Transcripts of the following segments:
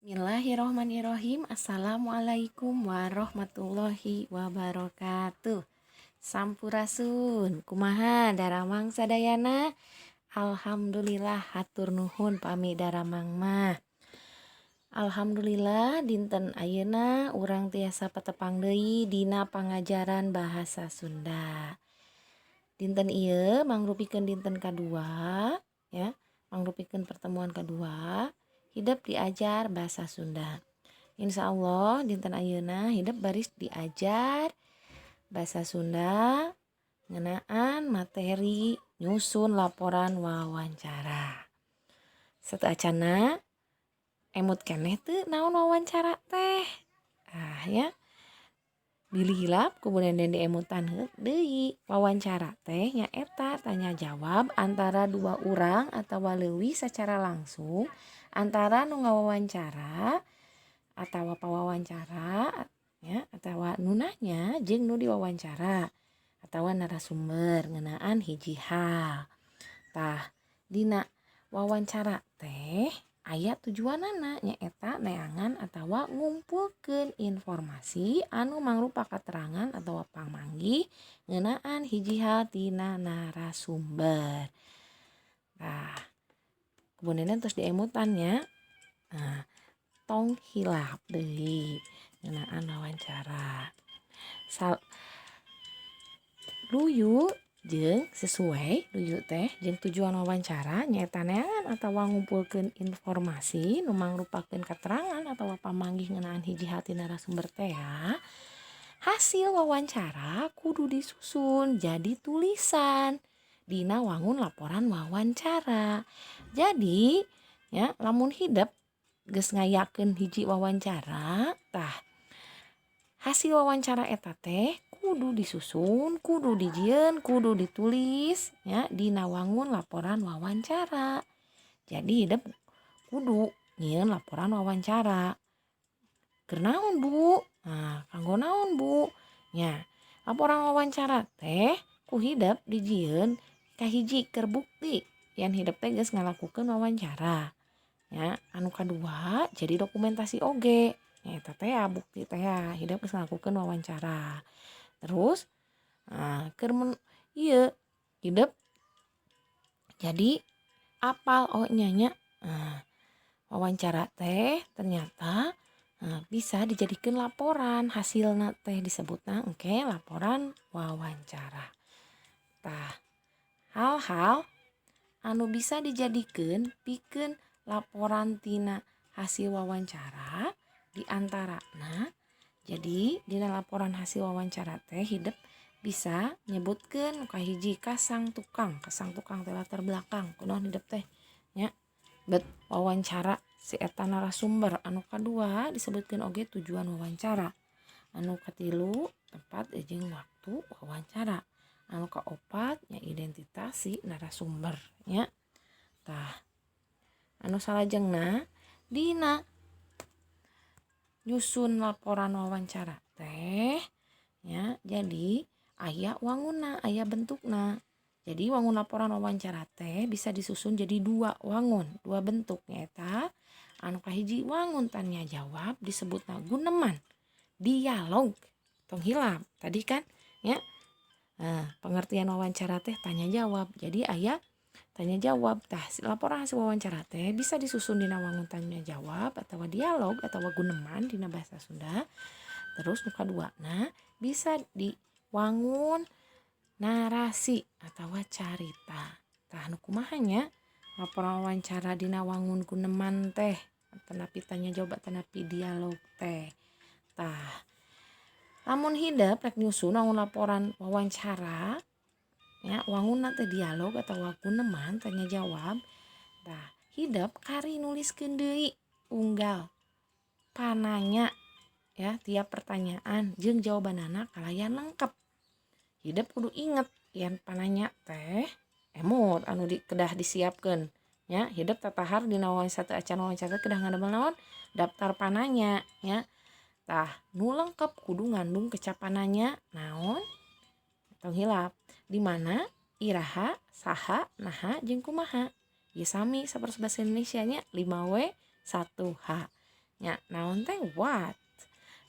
Bismillahirrohmanirrohim. Assalamualaikum warahmatullahi wabarakatuh. Sampurasun. Kumaha daramang sadayana? Alhamdulillah, hatur nuhun pami daramang mah. Alhamdulillah, dinten ayeuna urang tiasa patepang deui dina pangajaran bahasa Sunda. Dinten ieu mangrupikeun dinten kadua ya, mangrupikeun pertemuan kedua hidep diajar bahasa Sunda. Insya Allah dinten ayeuna hidep baris diajar bahasa Sunda ngeunaan materi nyusun laporan wawancara. Sateuacanna, emut keneh teu naon wawancara teh? Ah ya. Bilih hilap ku Denden diemutan deui. Wawancara teh nyaeta tanya jawab antara dua urang atawa leuwih secara langsung antara nu ngawawancara atawa pawawancara ya, atawa nu nanya jeung nu diwawancara atawa narasumber ngeunaan hiji hal. Tah, dina wawancara teh aya tujuanana, nyaeta neangan atawa ngumpulkeun informasi anu mangrupa katerangan atawa pamanggih ngeunaan hiji hal tina narasumber. Tah, kemudian terus diemutan nya. Nah, tong hilap deui ngeunaan wawancara. Sal luyu jeung sesuai, luyu teh jeung tujuan wawancara, nyaeta neangan atawa ngumpulkeun informasi nu mangrupakeun katerangan atawa pamanggih ngeunaan hiji hal ti narasumber teh ya. Hasil wawancara kudu disusun jadi tulisan dina wangun laporan wawancara. Jadi ya, lamun hidep geus ngayakeun hiji wawancara, tah hasil wawancara eta teh kudu disusun, kudu dijieun, kudu ditulis ya dina wangun laporan wawancara. Jadi hidep kudu nyieun laporan wawancara. Keur naon, Bu? Nah, kanggo naon, Bu? Nya, laporan wawancara teh ku hidep dijieun kahiji keur bukti yen hidep teh geus ngalakukeun wawancara. Ya, anu kadua jadi dokumentasi oge. Nya eta teh bukti teh hidep geus ngalakukeun wawancara. Terus, nah, keur ieu hidep jadi apal, oh nya nya. Nah, wawancara teh ternyata, nah, bisa dijadikan laporan, hasilna teh disebutna engke laporan wawancara. Tah, hal-hal anu bisa dijadikeun pikeun laporan tina hasil wawancara di antarana, jadi dina laporan hasil wawancara teh hidep bisa nyebutkeun kahiji kasang tukang. Kasang tukang teh latar belakang kunaon hidep teh nya bet wawancara si eta narasumber. Anu kadua disebutkeun oge tujuan wawancara, anu katilu tempat jeung waktu wawancara, anu kaopat nya identitas si narasumber nya. Tah, anu salajengna dina nyusun laporan wawancara teh ya, jadi aya wangunna, aya bentukna. Jadi wangun laporan wawancara teh bisa disusun jadi dua wangun, dua bentuk, nyaeta anu kahiji wangun tanya jawab, disebutna guneman, dialog. Tong hilap tadi kan ya. Nah, pengertian wawancara teh tanya jawab, jadi aya tanya jawab. Tah, laporan hasil wawancara teh bisa disusun dina wangun tanya jawab atau dialog atau guneman dina bahasa Sunda. Terus nu kadua, nah, bisa diwangun narasi atau carita. Tah, nu kumaha nya laporan wawancara dina wangun guneman teh, atanapi tanya jawab, atanapi dialog teh? Tah, lamun hidep rek nyusun wangun laporan wawancara ya, wangun teh dialog atau guneman, tanya jawab, tah hidep kari nuliskeun deui unggal pananya ya, tiap pertanyaan jeung jawabanana kalayan lengkap. Hidep kudu inget yen pananya teh emut anu di, kedah disiapkeun ya. Hidep tatahar dina wawancara acan wawancara kedah ngadamel naon? Daftar pananya ya. Tah, nu lengkap kudu ngandung kecap pananya naon? Tong hilap di mana, iraha, saha, naha, jeung kumaha. Ieu sami sapertos bahasa Indonesia nya, 5W 1H nya. what,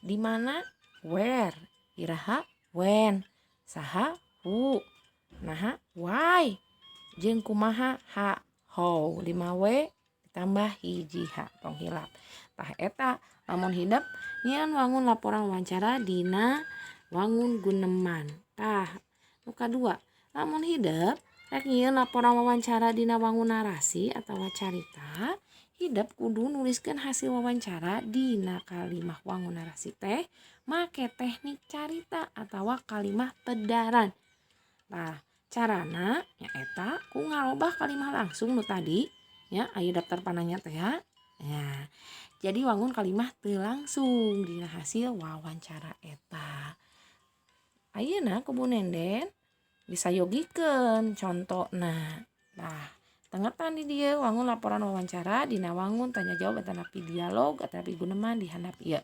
di mana where, iraha when, saha who, naha why, jeung kumaha how. 5W ditambah hiji H, tong hilap. Tah, eta lamun hidep nyieun wangun laporan wawancara dina wangun guneman. Tah, nu kadua, lamun hidep rek nyieun laporan wawancara dina wangun narasi atawa carita, hidep kudu nuliskeun hasil wawancara dina kalimah wangun narasi teh make teknik carita atawa kalimah pedaran. Tah, carana nyaeta ku ngarobah kalimah langsung nu tadi nya aya daftar pananya teh ya. Nah, jadi wangun kalimah teu langsung dina hasil wawancara eta. Ayeuna ku Bu Nenden disayogikeun contona. Tah, tengetan di dieu wangun laporan wawancara dina wangun tanya jawab atanapi dialog atanapi guneman di handap ieu.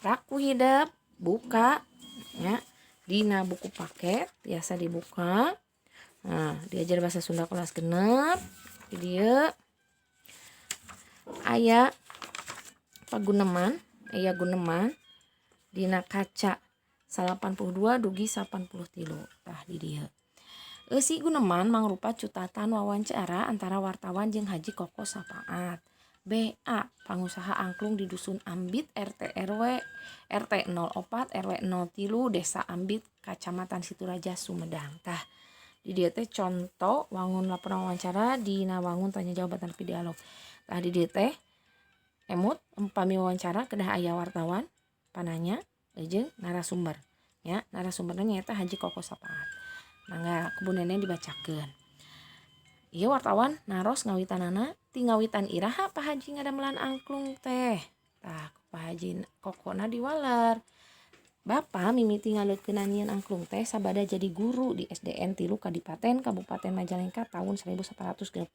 Prak ku hidep buka nya dina buku paket biasa dibuka. Nah, diajar bahasa Sunda kelas 6 di dieu aya paguneman, aya guneman dina kaca 82 dugi 83. Tah, di dieu. Eusi guneman mangrupa cutatan wawancara antara wartawan jeung Haji Koko Sapaat BA, pangusaha angklung di Dusun Ambit, RT RW RT 04 RW 03, Desa Ambit, Kacamatan Situraja, Sumedang. Tah, di dieu teh contoh wangun laporan wawancara dina wangun tanya jawab atanapi dialog. Tah, di dieu teh emut upami wawancara kedah aya wartawan, pananya, jeung narasumber nya. Narasumberna nyaeta Haji Koko Sapaat. Mangga ku Bu Nenden dibacakeun. Ieu wartawan naros ngawitanana, ti ngawitan iraha Pak Haji ngadamelan angklung teh? Tah, ku Pak Haji Kokona diwaler, Bapak mimiti ngaleukeun nyieun angklung teh sabada jadi guru di SDN 3 Kadipaten, Kabupaten Majalengka, tahun 1930.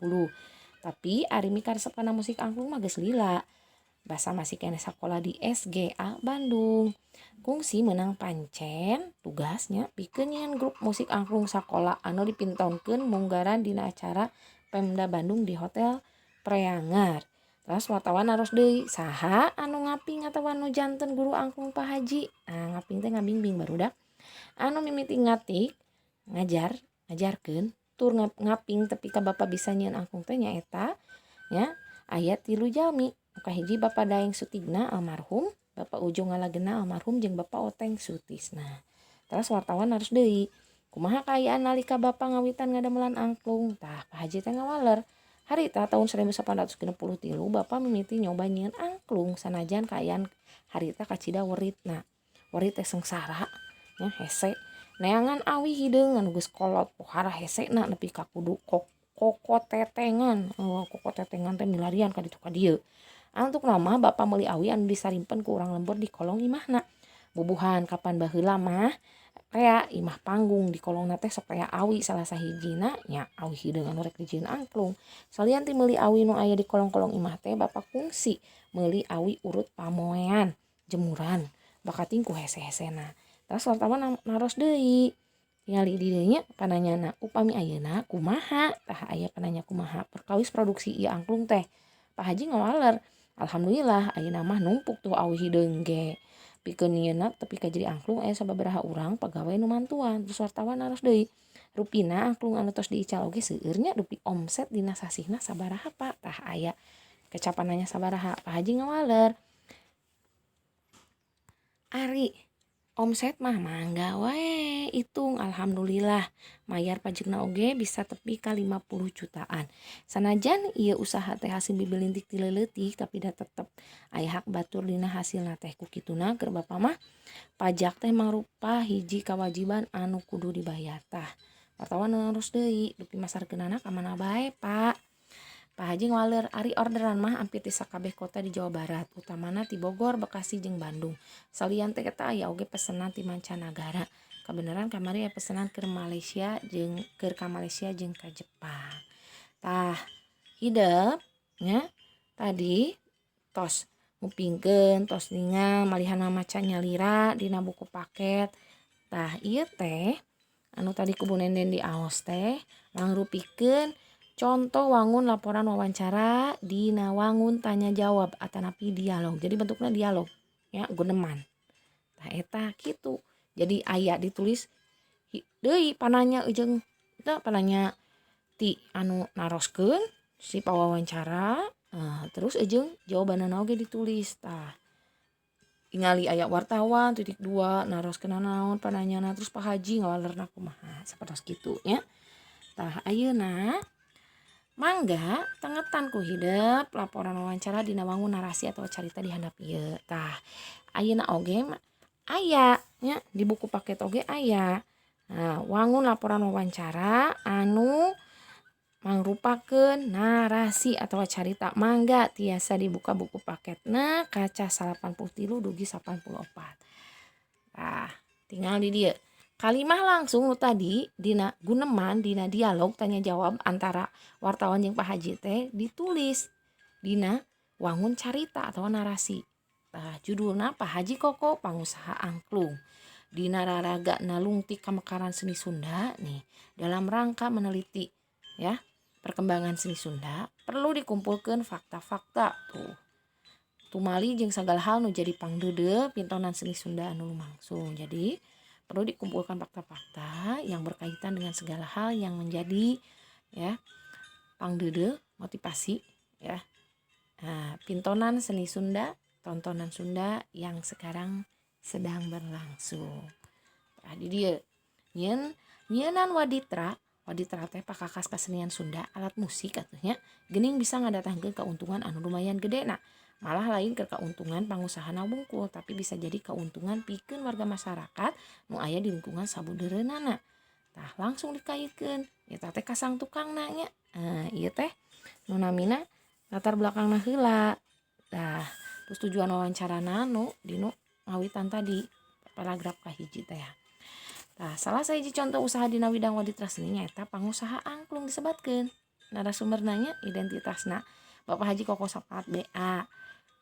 Tapi ari mikaresep kana musik angklung mah geus lila basa masih keneh sakola di SGA Bandung. Kungsi menang pancen tugasnya pikeun nyieun grup musik angklung sakola anu dipintonkeun munggaran dina acara Pemda Bandung di Hotel Preanger. Terus wartawan naros deui, saha anu ngaping atawa nu janten guru angklung Pak Haji? Nah, ngaping teh ngabingbing, barudak. Anu mimiti ngatik ngajar, ngajarkeun tur ngaping tepi ka bapa bisa nyieun angklung teh nyaeta nya aya tilu jalmi. Nu kahiji Bapak Daeng Sutigna almarhum, Bapak Ujo Ngalagena almarhum, jeung Bapak Oteng Sutisna. Terus wartawan naros deui, kumaha kaayaan nalika bapa ngawitan ngadamelan angklung? Tah, Pak Haji teh ngawaler, harita tahun 1863 bapa mimiti nyoba nyieun angklung sanajan kaayaan harita kacida weritna. Werit teh sengsara nya, hese neangan awi hideung anu geus kolot, pohara hesena nepi ka kudu kokotetengan. Oh, kokotetengan teh milarian ka ditu ka dieu. Antukna mah bapa meuli awi anu disarimpen ku urang lembur di kolong imahna. Bubuhan kapan baheula mah rea imah panggung, di kolongna teh sok rea awi, salah sahijina nya awi hideung anu rek dijieun angklung. Salian ti meuli awi nu aya di kolong-kolong imah teh, bapa kungsi meuli awi urut pamoean jemuran bakating ku hese-hesena. Terus wartawan naros deui, tingali di dieu nya pananyana, upami ayeuna kumaha? Tah, aya pananya kumaha perkawis produksi ieu angklung teh. Pak Haji ngawaler, alhamdulillah ayeuna mah numpuk tuh awi hideung ge. Pikeun nyieunna tepi ka jadi angklung aya sababaraha urang pagawe nu mantuan. Terus wartawan naros deui, rupina angklung anu tos diical oge seueur nya, dupi omset dina sasihna sabaraha, Pak? Tah, aya kecapan nanya sabaraha. Pak Haji ngawaler, ari omset mah mangga wae hitung, alhamdulillah mayar pajekna oge bisa tepi ka 50 jutaan. Sanajan ieu usaha teh hasil bibilintik ti leuleutik, tapi da tetep aya hak batur dina hasilna teh. Ku kituna keur bapa mah pajak teh mangrupa hiji kawajiban anu kudu dibayar. Tah, wartawan naros deui, dupi masarkeunana ka mana bae, Pak? Pak Haji ngawaler, ari orderan mah ampir ti sakabeh kota di Jawa Barat, utamana ti Bogor, Bekasi jeung Bandung. Salian ti eta aya oge pesenan ti mancanagara. Kabeneran kamari aya pesenan keur Malaysia jeung keur ka Malaysia jeung ka Jepang. Tah, hidep nya tadi tos ngupingkeun, tos ningal malihan maca nyalira dina buku paket. Tah, ieu teh anu tadi ku Bu Nenden diaos teh mangrupikeun Contoh wangun laporan wawancara dina wangun tanya jawab atanapi dialog. Jadi bentuknya dialog ya, guneman. Tah, eta kitu. Jadi aya ditulis deui pananya jeung eta pananya ti anu naroskeun si pawawancara, terus jeung jawabanana oge ditulis. Tah, tingali aya wartawan titik dua naroskeun naon pananyana, terus Pak Haji ngawalerna kumaha, sapertos kitu nya. Tah, ayeuna mangga tengetan ku hidep laporan wawancara dina wangun narasi atau carita di handap ieu. Tah, ayeuna oge aya nya, di buku paket oge aya. Nah, wangun laporan wawancara anu mangrupakeun narasi atau carita, mangga tiasa dibuka buku paketna kaca 83 dugi 84. Tah, tinggal di dieu. Kalimah langsung nu tadi dina guneman, dina dialog tanya jawab antara wartawan jeung Pak Haji teh ditulis dina wangun carita atau narasi. Tah, judulna Pak Haji Koko Pangusaha Angklung. Dina raraga nalungtik kamekaran seni Sunda nih, dalam rangka meneliti ya perkembangan seni Sunda perlu dikumpulkan fakta-fakta tuh. Tumali jeung sagala hal nu jadi pangdeudeuh pintonan seni Sunda anu lumangsung. Jadi perlu dikumpulkan fakta-fakta yang berkaitan dengan segala hal yang menjadi ya pangdeudeuh motivasi ya. Nah, pintonan seni Sunda, tontonan Sunda yang sekarang sedang berlangsung. Tah, di dieu nyieun nyieunan waditra. Waditra teh pakakas kesenian Sunda, alat musik atuh nya, geuning bisa ngadatangkeun keuntungan anu lumayan gede. Nah, malah lain ke keuntungan pangusahana wungkul, tapi bisa jadi keuntungan pikeun warga masyarakat nu aya di lingkungan sabudeureunana. Tah, langsung dikaitkeun eta teh ka sang tukangna nya. Nah, ieu teh nu namina latar belakangna heula. Tah, terus tujuan wawancarana nu dinu ngawitan tadi paragraf kahiji teh. Tah, salah sahiji contoh usaha dina widang waditra seni nyaeta pangusaha angklung. Disebatkeun narasumberna nya, identitasna Bapak Haji Koko Sapat BA.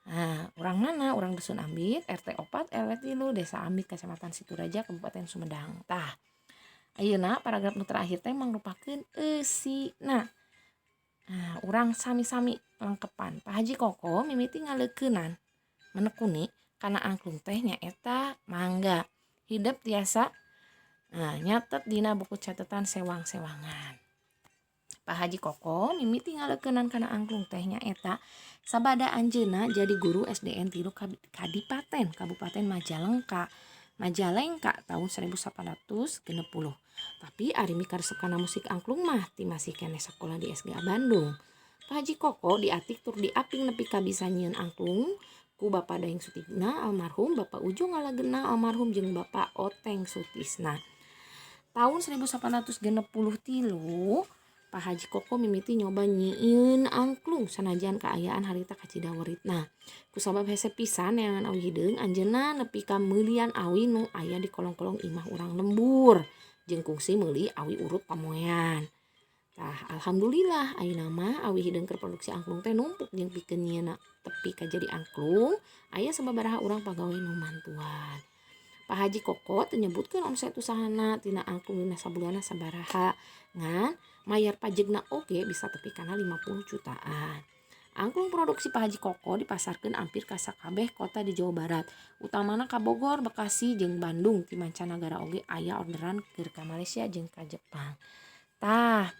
Nah, orang mana? Orang Dusun Ambit, RT 4 RW 3, Desa Ambit, Kecamatan Situraja, Kabupaten Sumedang. Tah, ayeuna paragraf nu terakhir teh mangrupakeun eusina. Nah, urang sami-sami lengkepan. Pak Haji Koko mimiti ngaleukeunan menekuni kana angklung teh nyaeta mangga hidep tiasa, nah, nyatet dina buku catatan sewang-sewangan. Pak Haji Koko mimiti ngaleukeunnan kana angklung teh nyaeta sabada anjeunna jadi guru SDN 3 Kadipaten, Kabupaten Majalengka, Majalengka tahun 1860. Tapi ari mikaresep kana musik angklung mah ti masih keneh sakola di SGA Bandung. Pak Haji Koko diatik tur diaping nepi ka bisa nyieun angklung ku Bapak Daeng Sutikna almarhum, Bapak Ujo Ngalagena almarhum, jeung Bapak Oteng Sutisna. Tahun 1863 Pak Haji Koko mimiti nyoba nyieun angklung sanajan kaayaan harita kacida weritna. Kusabab hese pisan neangan awi hideung, anjeunna nepi ka meulian awi nu aya di kolong-kolong imah urang lembur jeung kungsi meuli awi urut pamoean. Tah, alhamdulillah ayeuna mah awi hideung keur produksi angklung teh numpuk jeung pikeun nyieunna tepi ka jadi angklung aya sababaraha urang pagawe nu mantuan. Pak Haji Koko teu nyebutkeun omset usahana tina angklung dina sabulanna sabaraha, ngan mayar pajegna oge bisa tepi kana 50 jutaan. Angklung produksi Pak Haji Koko dipasarkeun ampir ka sakabeh kota di Jawa Barat, utamana ka Bogor, Bekasi, jeung Bandung. Ti mancanagara oge aya orderan keur ka Malaysia jeung ka Jepang. Tah,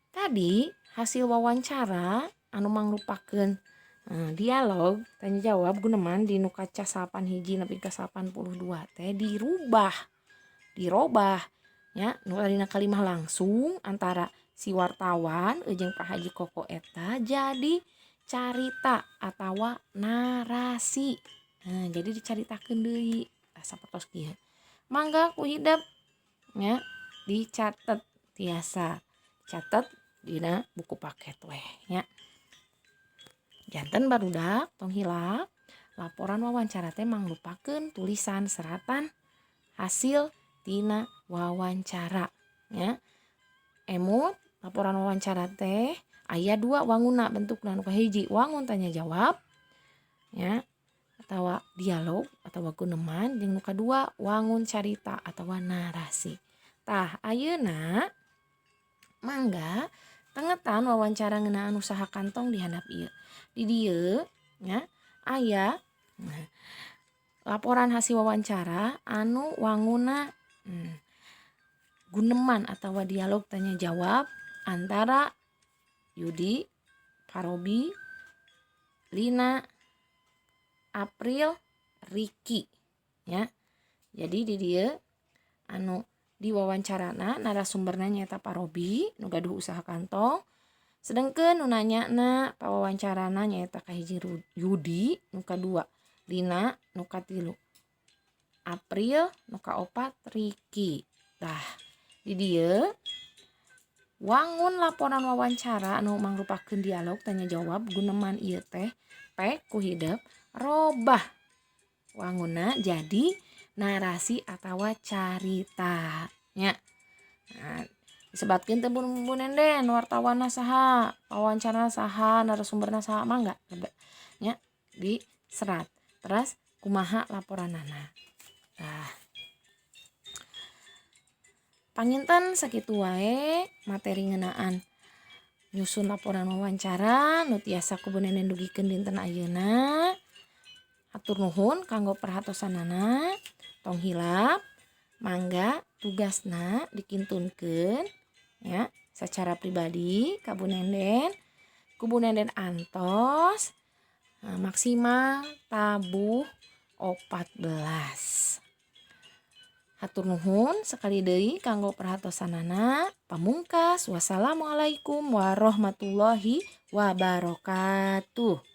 tadi hasil wawancara anu mangrupakeun dialog tanya jawab guneman di nu kaca 81 nepi ka 82 teh dirubah, dirobah nya. Nu tadina kalimah langsung antara si wartawan jeung Pak Haji Koko eta jadi carita atawa narasi. Nah, jadi dicaritakeun deui. Tah, sapertos kieu, mangga ku hidep nya dicatet, tiasa catet dina buku paket weh nya. Janten barudak, tong hilap, laporan wawancara teh mangrupakeun tulisan seratan hasil tina wawancara nya. Emut, laporan wawancara teh aya dua wangunna, bentukna. Nu kahiji wangun tanya jawab ya atawa dialog atawa guneman, jeung nu kadua wangun carita atawa narasi. Tah, ayeuna mangga Tengetan wawancara ngeunaan usaha kantong di handap ieu. Di dieu nya aya laporan hasil wawancara anu wanguna guneman atawa dialog tanya jawab antara Yudi, Parobi, Lina, April, Riki ya. Jadi di dieu anu diwawancara narasumberna nyaeta Parobi nu gaduh usaha kantong, sedangkan nu nanyana pawawancarana nyaeta kahiji Yudi, nu kadua Lina, nu katilu April, nu kaopat Riki. Tah, di dieu wangun laporan wawancara anu mangrupakeun dialog tanya jawab guneman ieu teh pek ku hidep robah wanguna jadi narasi atawa carita nya. Nah, disebatkeun teu Bu Nenden wartawanna saha, pawawancarana saha, narasumberna saha, mangga nya diserat. Terus kumaha laporanana. Tah, panginten sakitu wae materi ngeunaan nyusun laporan wawancara nu tiasa ku Bu Nenden dugikeun dinten ayeuna. Hatur nuhun kanggo perhatosanana. Tong hilap, mangga tugasna dikintunkeun ya secara pribadi ka Bu Nenden. Ku Bu Nenden antos maksimal tabuh 14. Hatur nuhun sekali deui kanggo perhatosanana. Pamungkas, wassalamualaikum warahmatullahi wabarakatuh.